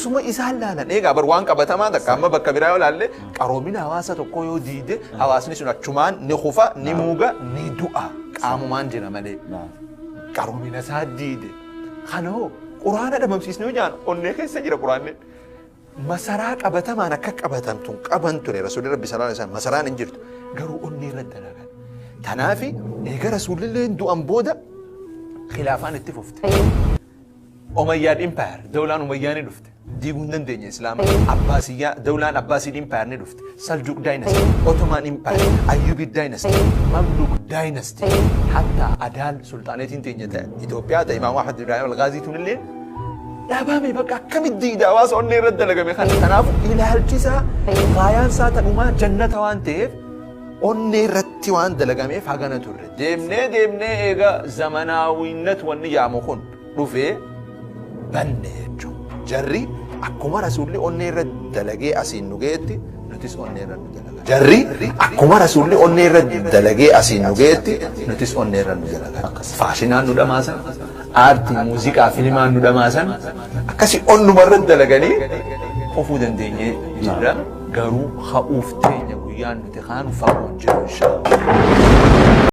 Osuma isaan laalan eegaa bar waan qabatamaa takka amma bakka biraa yoo laalle qaroomina hawaasa tokkoo yoo diide hawaasni sun achumaan ni kufa, ni muuga, ni du'a, qaamumaan jira malee. Qaroomina isaa diide. Kana hoo Quraana dhabamsiisne yoo jaan onnee keessa jira Quraanni. Masaraa qabatamaan akka qabatamtu hin qaban ture Rasuulli Rabbi sallallahu alaihi wasallam, masaraan hin jirtu, garuu onnee irratti dalagan. Tanaafi eega Rasuulillee du'an booda khilaafaan itti fufte. Umayyad Empire, dawlaan Umayyaa ni dhufte. Diiguu hin dandeenye Islaama. Abbaasiyyaa, dawlaan Abbaasid Empire ni dhufte. Saljuk Dynasty, Ottoman Empire, Ayyubid Dynasty, Mamluk Dynasty, hatta Adaal Sulxaaneetiin teenya ta'e Itoophiyaa ta'e Imaam Ahmad Ibrahim Al-Ghaazii tunillee dhabame. Bakka akkamitti diida hawaasa onnee irratti dalagame kana? Kanaafuu ilaalchi isaa, gaayaan isaa tadhumaa jannata waan ta'eef, onnee irratti waan dalagameef hagana turre. Deemnee deemnee eega zamanaawinnat wanni jedhamu kun dhufee banne jechuudha. Jarri akkuma Rasuulli onnee irra dalagee asiin nu ga'etti nutis onnee irra nu dalaga. Jarri akkuma Rasuulli onnee irra dalagee asiin nu ga'etti nutis onnee irra nu dalaga. Faashinaan nu dhamaasan, aartii, muuziqaa, filimaan nu dhamaasan, akkasii onnuma irra dalaganii kufuu dandeenyee jirra. Garuu ka'uuf teenya, guyyaan nuti kaanu fagoo hin jiru, inshaallah.